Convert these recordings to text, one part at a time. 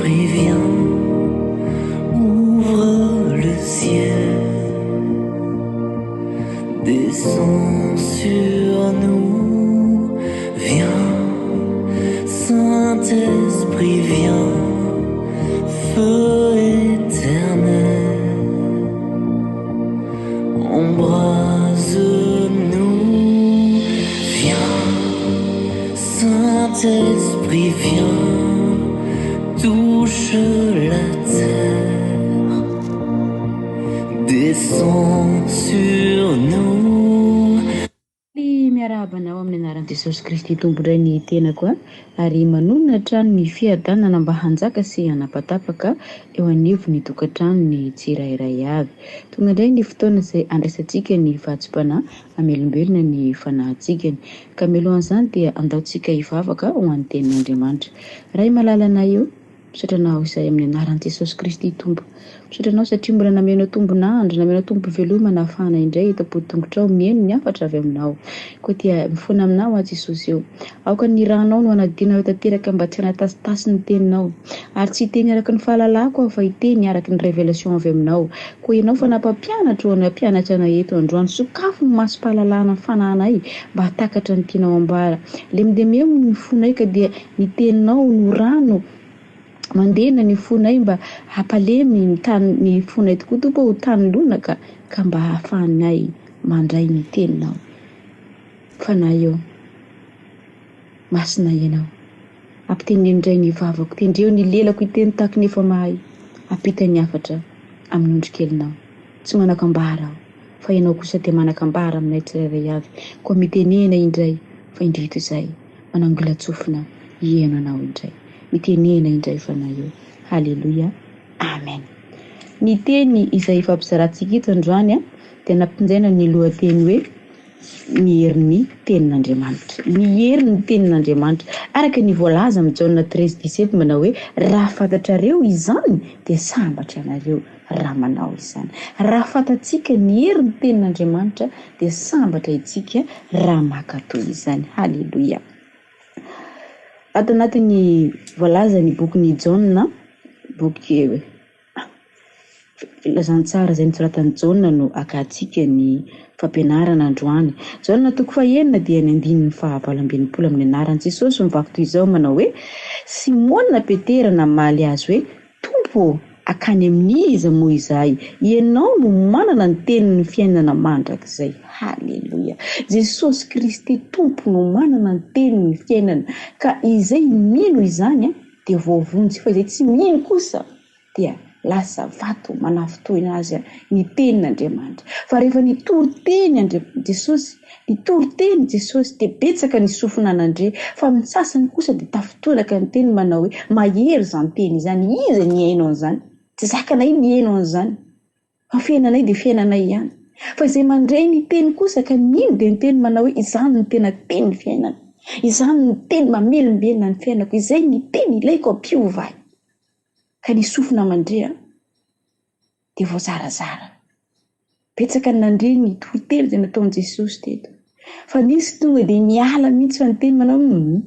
Saint-Esprit, viens, ouvre le ciel, descends sur nous, viens, Saint-Esprit, viens, feu éternel, embrase-nous, viens, Saint-Esprit, viens, touche la terre, descends sur nous. Miarahaba anao amin'ny anaran'i Jesosy Kristy Tompo indray ny tenako a, ary manonona hatrany ny fiadanana mba hanjaka sy hanapatapaka eo anivon'ny tokantranon'ny tsirairay avy. Tonga indray ny fotoana izay andraisantsika ny vatsim-panahy hamelombelona ny fanahintsika. Ka mialohan'izany dia andaontsika hivavaka ho an'ny tenin'Andriamanitra. Ray malalanay ô, misaotra anao izay amin'ny anaran'i Jesosy Kristy Tompo. Misaotra anao satria mbola namenao tombon'andro, namenao tombom-pivelomana nahafahana indray eto am-potongotrao mihaino ny hafatra avy aminao. Koa dia mifona aminao aho Jesosy ô. Aoka ny ranao no hanadino ahy tanteraka mba tsy hanatasitasy ny teninao. Ary tsy hiteny araka ny fahalalako aho fa hiteny araka ny révélation avy aminao. Koa ianao fa nampampianatra o nampianatra anay eto androany. Sokafo ny masom-pahalalana ny fanahinay mba hahatakatra ny tianao ambara. Lemidemeo ny fonay ka dia ny teninao no rano mandena ny fonay mba hampalemy ny tany ny fonay tokoa Tompo ho tany lonaka ka mba hahafahanay mandray ny teninao. Fanahy eo, masina ianao. Ampiteneno indray ny vavako, tendreo ny lelako hiteny tahaka ny efa mahay. Ampita ny hafatra amin'ny ondrikelinao. Tsy manan-kambara aho, fa ianao kosa dia manan-kambara aminay tsirairay avy. Koa mitenena indray fa indreto izay manangolan-tsofina hihaino anao indray. Mitenena indray Fanahy eo. Haleloia. Amen. Ny teny izay ifampizarantsika eto androany dia nampinjaina ny lohateny hoe ny herin'ny tenin'Andriamanitra. Ny herin'ny tenin'Andriamanitra. Araka ny voalaza amin'ny Jaona 13:17 manao hoe raha fantatrareo izany dia sambatra ianareo raha manao izany. Raha fantatsika ny herin'ny tenin'Andriamanitra dia sambatra isika raha mankatò izany. Haleloia. Ato anatin'ny voalaza ny bokin'i Jaona, boky filazantsara izay nosoratan'i Jaona no akantsika ny fampianarana androany. Jaona toko fahenina dia ny andininy faha-68 amin'ny anaran'i Jesosy mivaky toy izao manao hoe Simona Petera namaly azy hoe Tompo ô, akany amin'iza moa izahay? Ianao no manana ny tenin'ny fiainana mandrakizay. Haleloia! Jesosy Kristy Tompo no manana ny tenin'ny fiainana ka izay mino izany dia voavonjy fa izay tsy mino kosa dia lasa vato manafintohina azy ny tenin'Andriamanitra. Fa rehefa nitory teny Andri Jesosy, nitory teny Jesosy dia betsaka ny sofina nandre, fa ny sasany kosa dia tafintohina ny teny manao hoe mahery izany teny izany, iza nihaino an'izany? Tsy zakanay mihaino an'izany. Fa fiainanay dia fiainanay ihany. Fa izay mandre ny teny kosa ka mino dia ny teny manao hoe izany no tena teny fiainana. Izany no teny mamelombelona ny fiainako. Izay ny teny ilaiko hampiova ahy. Ka ny sofina mandre dia voazarazara. Betsaka ny nandre ny toriteny izay nataon'i Jesosy teto. Fa nisy tonga dia niala mihitsy fa niteny manao hoe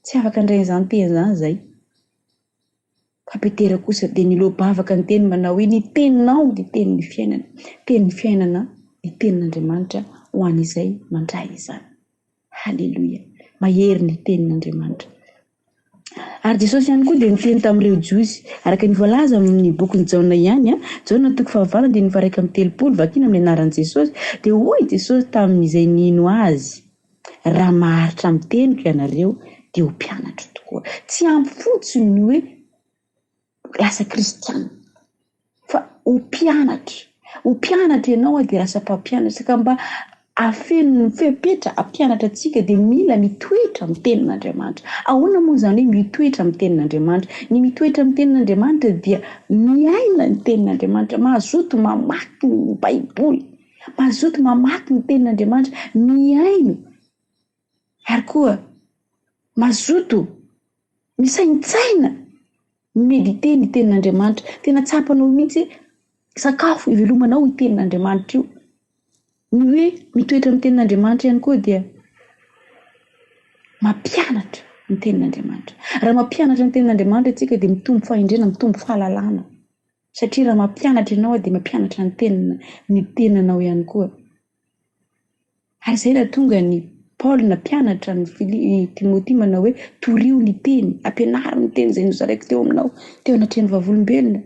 tsy afaka handray an'izany teny izany izahay. Fa Petera kosa dia niloa-bavaka niteny manao hoe ny teninao dia tenin'ny fiainana. Tenin'ny fiainana ny tenin'Andriamanitra ho an'izay mandray izany. Haleloia. Mahery ny tenin'Andriamanitra. Ary Jesosy ihany koa dia niteny tamin'ireo Jiosy, araka ny voalaza amin'ny bokin'i Jaona ihany, Jaona toko fahavalo andininy faha-31, vakina amin'ny anaran'i Jesosy, dia hoy Jesosy tamin'izay nino Azy, Raha maharitra amin'ny teniko ianareo, dia ho mpianatro tokoa. Tsy ampy fotsiny ny hoe lasa kristiana fa ho mpianatra. Ho mpianatra ianao dia lasa mpampianatra ka mba hahafeno ny fepetra hampianatra antsika dia mila mitoetra amin'ny tenin'Andriamanitra. Ahoana moa izany hoe mitoetra amin'ny tenin'Andriamanitra? Ny mitoetra amin'ny tenin'Andriamanitra dia miaina ny tenin'Andriamanitra, mazoto mamaky ny Baiboly, mazoto mamaky ny tenin'Andriamanitra, mihaino ary koa mazoto misaintsaina, mi-mediter ny tenin'Andriamanitra. Tena tsapanao mihitsy hoe sakafo ivelomanao io tenin'Andriamanitra io. Ny hoe mitoetra amin'ny tenin'Andriamanitra ihany koa dia mampianatra. Ny tenin'Andriamanitra. Raha mampianatra ny tenin'Andriamanitra isika dia mitombo fahendrena, mitombo fahalalana. Satria raha mampianatra ianao dia mampianatra ny tenina, ny tenanao ihany koa. Ary izay nahatonga an'i Paoly nampianatra an'i Fili- Timoty manao hoe torio ny teny, ampianaro ny teny izay nozaraiko teo aminao, teo anatrehan'ny vavolombelona.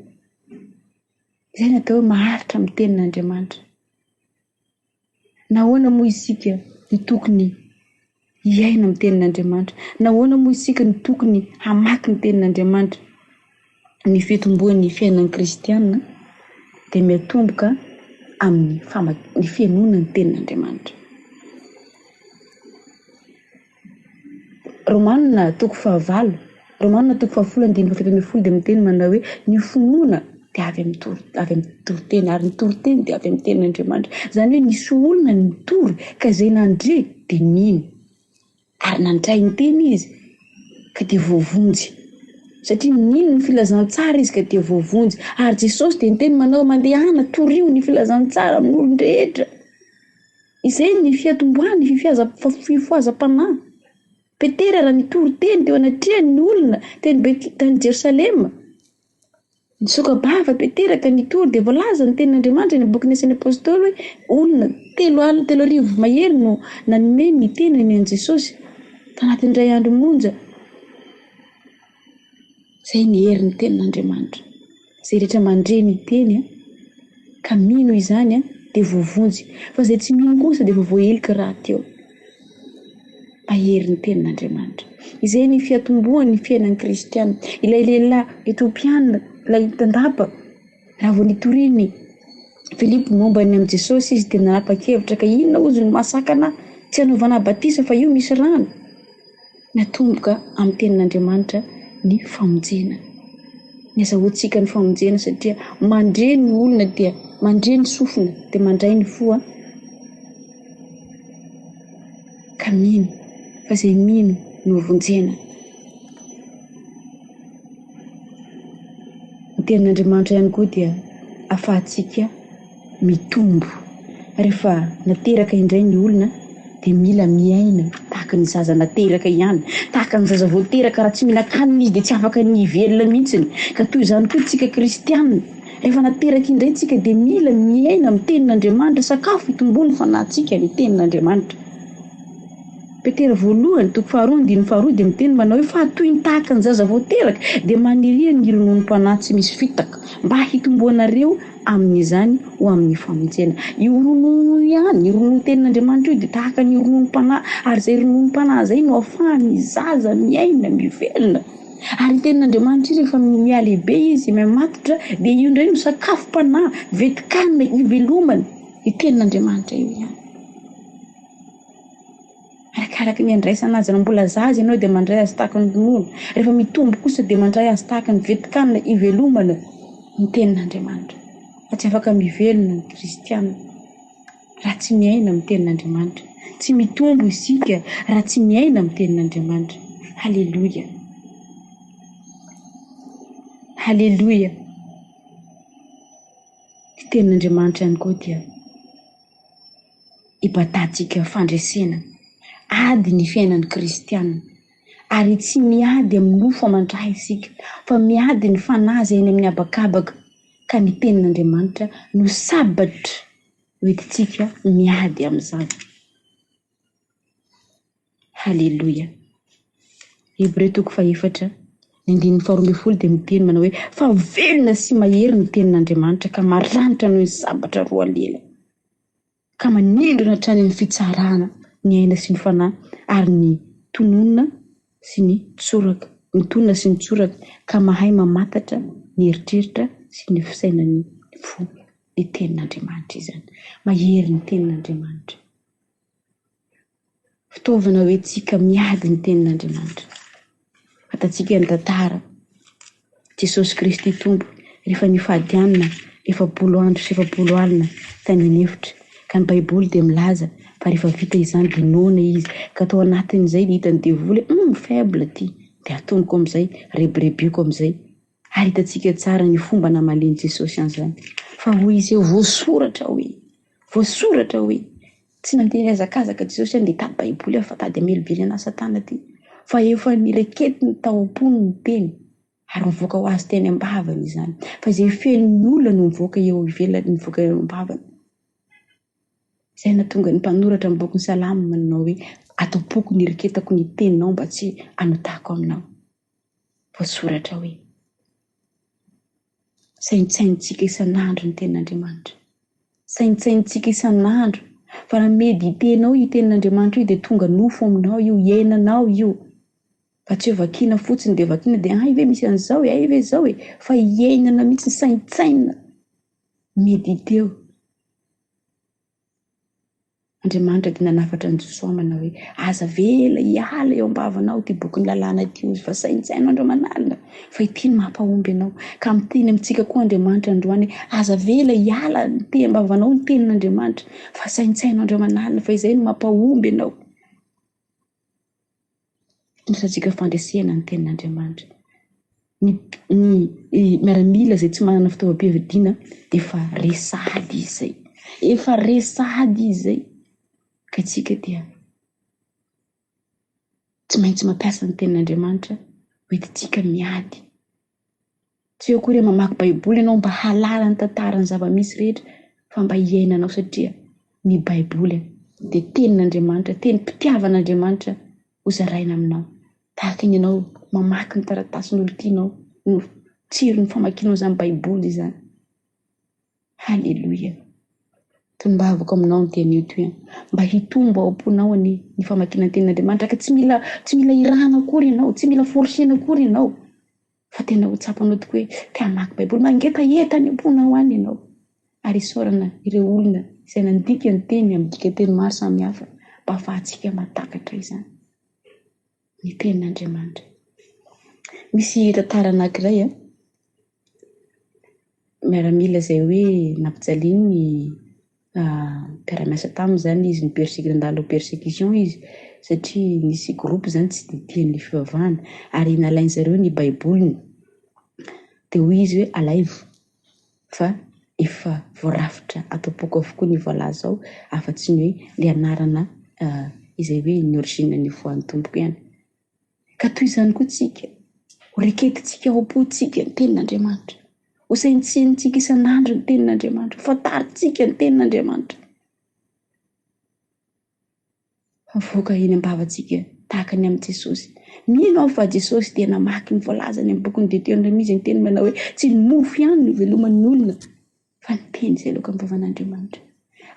Izay no atao hoe maharitra amin'ny tenin'Andriamanitra. Nahoana moa isika no tokony hiaina amin'ny tenin'Andriamanitra? Nahoana moa isika no tokony hamaky ny tenin'Andriamanitra? Ny fitomboan'ny fiainan'ny kristiana dia miatomboka amin'ny famakiana ny fihainoana ny tenin'Andriamanitra. Romana toko fahavalo, Romana toko fahafolo andininy faha-17 dia miteny manao hoe ny finoana dia avy amin'ny tor- avy amin'ny toriteny ary ny toriteny dia avy amin'ny tenin'Andriamanitra. Izany hoe nisy olona nitory ka izay nandre dia nino. Ary nandray ny teny izy ka dia voavonjy. Satria nino ny filazantsara izy ka dia voavonjy. Ary Jesosy dia niteny manao mandehana torio ny filazantsara amin'ny olon-drehetra. Izay ny fiatombohan'ny fifohazam-panahy. Petera raha nitory teny teo anatrehan'ny olona teny tany Jerosalema, nisoka-bava Petera ka nitory dia voalaza ny tenin'Andriamanitra any amin'ny bokin'ny Asan'ny Apostoly hoe olona telo alina 3000 mahery no nanome ny tenany an'i Jesosy tanatin'ny iray andro monja. Izay ny herin'ny tenin'Andriamanitra. Izay rehetra mandre ny teny ka mino izany dia voavonjy, fa izay tsy mino kosa dia efa voaheloka rahateo. Mahery ny tenin'Andriamanitra. Izay ny fiatombohan'ny fiainan'ny kristiana. Ilay lehilahy Etiopiana, ilay tandapa, raha vao nitorian'i Filipo momba ny amin'i Jesosy izy dia nanapa-kevitra ka inona hozy no mahasakana ahy tsy hanaovana ahy batisa fa io misy rano. Natomboka amin'ny tenin'Andriamanitra ny famonjena. Ny azahoantsika ny famonjena satria mandre ny olona dia mandre ny sofina dia mandray ny fo ka mino fa izay mino no vonjena. Ny tenin'Andriamanitra ihany koa dia ahafahantsika mitombo. Rehefa nateraka indray ny olona dia mila miaina tahaka ny zaza nateraka ihany, tahaka ny zaza vao teraka raha tsy mihinan-kanina izy dia tsy afaka ny hivelona mihitsy. Ka toy izany koa isika kristiana, rehefa nateraka indray isika dia mila miaina amin'ny tenin'Andriamanitra, sakafo hitomboan'ny fanahintsika ny tenin'Andriamanitra. Petera voalohany, toko faharoa, andininy faharoa dia miteny manao hoe fa toy ny tahaka ny zaza vao teraka dia maniria ny rononom-panahy tsy misy fitaka mba hitomboanareo amin'izany ho amin'ny famonjena. Io ronono io ihany, io ronono tenin'Andriamanitra io dia tahaka ny rononom-panahy ary izay rononom-panahy izay no ahafahan'ny zaza miaina, mivelona. Ary io tenin'Andriamanitra io rehefa mihalehibe izy, mihamatotra dia io indray no sakafom-panahy, vetikanina ivelomana, io tenin'Andriamanitra io ihany. Arakaraka ny andraisana azy, raha mbola zaza ianao dia mandray azy tahaka ny ronono, rehefa mitombo kosa dia mandray azy tahaka ny vetikanina ivelomana ny tenin'Andriamanitra. Fa tsy afaka mivelona ny kristiana raha tsy miaina amin'ny tenin'Andriamanitra. Tsy mitombo isika raha tsy miaina amin'ny tenin'Andriamanitra. Haleloia! Haleloia! Ny tenin'Andriamanitra ihany koa dia hibatantsika fandresena. Ady ny fiainan'ny kristiana ary tsy miady amin'ny nofo aman-dra isika fa miady ny fanahy izay eny amin'ny habakabaka ka ny tenin'Andriamanitra no sabatra hoentintsika miady amin'izany. Haleloia. Hebreo toko fahefatra, ny andininy faharoa ambin'ny folo dia miteny manao hoe fa velona sy mahery ny tenin'Andriamanitra ka maranitra noho ny sabatra roa lela, ka manindrona hatrany amin'ny fitsarana ny aina sy ny fanahy ary ny tononina sy ny tsoraka, ny tonona sy ny tsoraka, ka mahay mamantatra ny eritreritra sy ny fisainan'ny fo. Ny tenin'Andriamanitra izany. Mahery ny tenin'Andriamanitra. Fitaovana hoentintsika miady ny tenin'Andriamanitra. Fantatsika ny tantara. Jesosy Kristy Tompo rehefa nifady hanina 40 andro sy 40 alina tany an'efitra. Ka ny Baiboly dia milaza fa rehefa vita izany dia noana izy. Ka tao anatin'izay dia hitan'ny devoly hoe hum faible ity. Dia atonoko amin'izay, rebirebeko amin'izay. Ary hitantsika tsara ny fomba namalian'i Jesosy an'izany. Fa hoy izy hoe voasoratra hoe, voasoratra hoe. Tsy nandeha nihazakazaka Jesosy hoe andeha hitady Baiboly aho fa tady hamelively anà Satana ty. Fa efa nireketiny tao am-pony ny teny ary nivoaka ho azy teny am-bavany izany. Fa izay feno ny olona no mivoaka eo ivelany, mivoaka eo am-bavany. Izay nahatonga ny mpanoratra ny bokin'ny Salamo manao hoe, Ato am-poko nireketako ny teninao mba tsy hanotako aminao. Voasoratra hoe, Saintsainintsika isan'andro ny tenin'Andriamanitra. Saintsainintsika isan'andro. Fa raha mediter-nao io tenin'Andriamanitra io dia tonga nofo aminao io, iainanao io. Fa tsy hoe vakiana fotsiny dia vakiana dia hay ve misy an'izao e, hay ve izao e. Fa iainana mihitsy, saintsainina, mediter-o. Andriamanitra dia nanafatra an'i Josoa manao hoe, Aza avela hiala eo am-bavanao ity bokin'ny lalàna ity, hozy, fa saintsaino andro aman'alina, fa ity no mampahomby anao. Ka miteny amintsika koa Andriamanitra androany hoe, Aza avela hiala ny te am-bavanao ny tenin'Andriamanitra, fa saintsaino andro aman'alina, fa izay no mampahomby anao. Hitantsika fandresena ny tenin'Andriamanitra. Ny ny miaramila izay tsy manana fitaovam-piadiana dia efa resy sahady izy izay. Efa resy sahady izy izay. Ka isika dia tsy maintsy mampiasa ny tenin'Andriamanitra hoentintsika miady. Tsy hoe akory hoe mamaky baiboly ianao mba hahalala ny tantara ny zava-misy rehetra fa mba hiainanao satria ny baiboly dia tenin'Andriamanitra, tenim-pitiavan'Andriamanitra ho zaraina aminao. Tahaka ny ianao mamaky ny taratasin'olon-tianao no tsiron'ny famakianao izany baiboly izany. Haleloia. Tombavako aminao ny teny io toy mba hitombo ao am-ponao anie ny famakiana ny tenin'Andriamanitra ka tsy mila tsy mila irahana akory ianao, tsy mila forcena akory ianao. Fa tena ho tsapanao tokoa hoe te hamaky Baiboly, mangetaheta any am-ponao any ianao. Ary isaorana ireo olona izay nandika ny teny amin'ny dikanteny maro samihafa mba hahafahantsika mahatakatra izany. Ny tenin'Andriamanitra. Misy tantara anankiray a, miaramila izay hoe nampijalian'ny mpiara-miasa taminy izany izy, ni-persecu-, nandalo persecution izy satria nisy groupe izany tsy dia tia an'ilay fivavahana ary nalain-dry zareo ny baiboliny. Dia hoy izy hoe alaivo fa efa voarafitra ato am-poko avokoa ny voalaza ao afa-tsy ny hoe ilay anarana izay hoe ny origine nivoahan'ny tompoko ihany. Ka toy izany koa tsika, ho reketintsika ao am-pontsika ny tenin'Andriamanitra, ho saintsaintsika isan'andro ny tenin'Andriamanitra, ho fantarintsika ny tenin'Andriamanitra. Mivoaka eny am-bavantsika tahaka ny amin'i Jesosy. Mino aho fa Jesosy dia namaky ny voalaza any amin'ny bokin'ny Deteronomia izay niteny manao hoe tsy ny mofo ihany no iveloman'ny olona fa ny teny izay aloakan'ny vavan'Andriamanitra.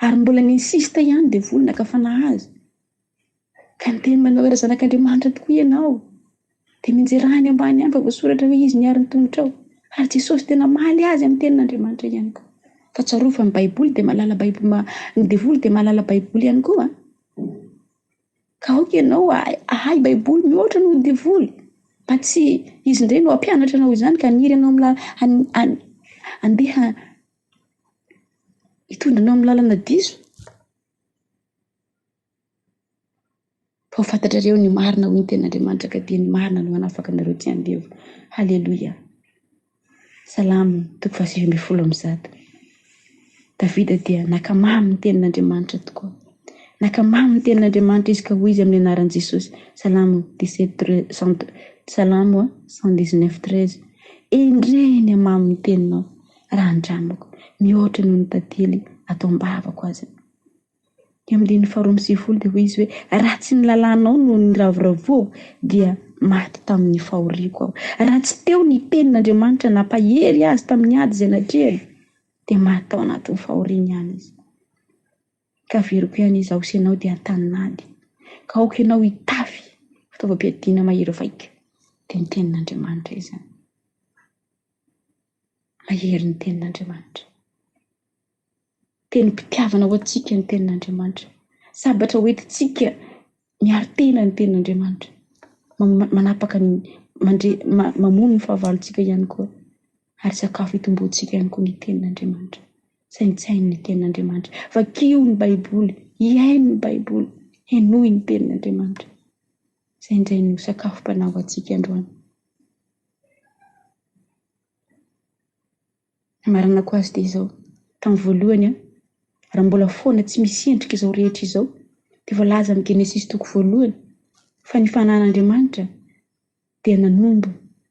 Ary mbola ni-insiste ihany devoly naka fanahy azy. Ka niteny manao hoe, Raha zanak'Andriamanitra tokoa ianao, dia mianjerà any ambany any fa voasoratra hoe Izy niaro ny tongotrao. Ary Jesosy dia namaly azy amin'ny tenin'Andriamanitra ihany koa. Fa tsarovy fa ny Baiboly dia mahalala Baiboly, ny devoly dia mahalala Baiboly ihany koa. Ka aoka ianao hahay Baiboly mihoatra noho ny devoly, mba tsy izy indray no hampianatra anao izany ka haniry anao amin'ny handeha hitondra anao amin'ny lalana diso. Fa ho fantatrareo ny marina hoy ny tenin'Andriamanitra ka dia ny marina no hanafaka anareo tsy andevo. Haleloia. Salamo toko faha-119. Davida dia nakamamy ny tenin'Andriamanitra tokoa. Nakamamy ny tenin'Andriamanitra izy ka hoy izy amin'ny anaran'i Jesosy. Salamo 17 cent Salamo 119 13. Endrey ny hamamin'ny teninao raha andramako, mihoatra noho ny tantely ato am-bavako aza. Ny amin'ny andininy faharoa amby sivifolo dia hoy izy hoe, Raha tsy ny lalànao no niravoravoako, dia maty tamin'ny fahoriako aho. Raha tsy teo ny tenin'Andriamanitra nampahery azy tamin'ny ady izay natrehany, dia maty tao anatin'ny fahoriany ihany izy. Ka averiko ihany, izaho sy ianao dia an-tanin'ady. Ka aoka ianao hitafy fitaovam-piadiana mahery vaika, dia ny tenin'Andriamanitra izany. Mahery ny tenin'Andriamanitra. Tenim-pitiavana ho antsika ny tenin'Andriamanitra. Sabatra ho entintsika miaro tena ny tenin'Andriamanitra. Manapaka ny mandre mamono ny fahavalontsika ihany koa. Ary sakafo hitomboantsika ihany koa ny tenin'Andriamanitra. Saintsaino ny tenin'Andriamanitra. Vakio ny Baiboly, hihaino ny Baiboly, henoy ny tenin'Andriamanitra. Izay indray no sakafom-panahy ho antsika androany. Ny hamaranako azy dia izao, tamin'ny voalohany, raha mbola foana tsy misy endrika izao rehetra izao, dia voalaza amin'ny Genesisy toko voalohany. Fa ny Fanahin'Andriamanitra dia nanombo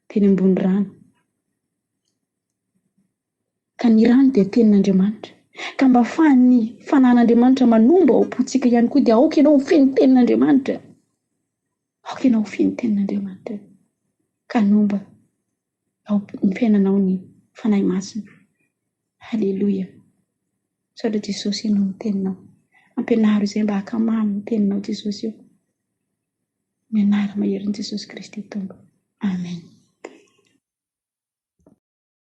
teny ambony rano. Ka ny rano dia tenin'Andriamanitra. Ka mba afahan'ny Fanahin'Andriamanitra manombo ao am-pontsika ihany koa dia aoka ianao ho feno tenin'Andriamanitra. Aoka ianao ho feno tenin'Andriamanitra. Ka hanomba ao ny fiainanao ny Fanahy Masina. Haleloia. Misaotra Jesosy ianao ny teninao. Ampianaro izay mba hakamamy ny teninao Jesosy io. Ny anara maherin'i Jesosy Kristy Tompo. Amen.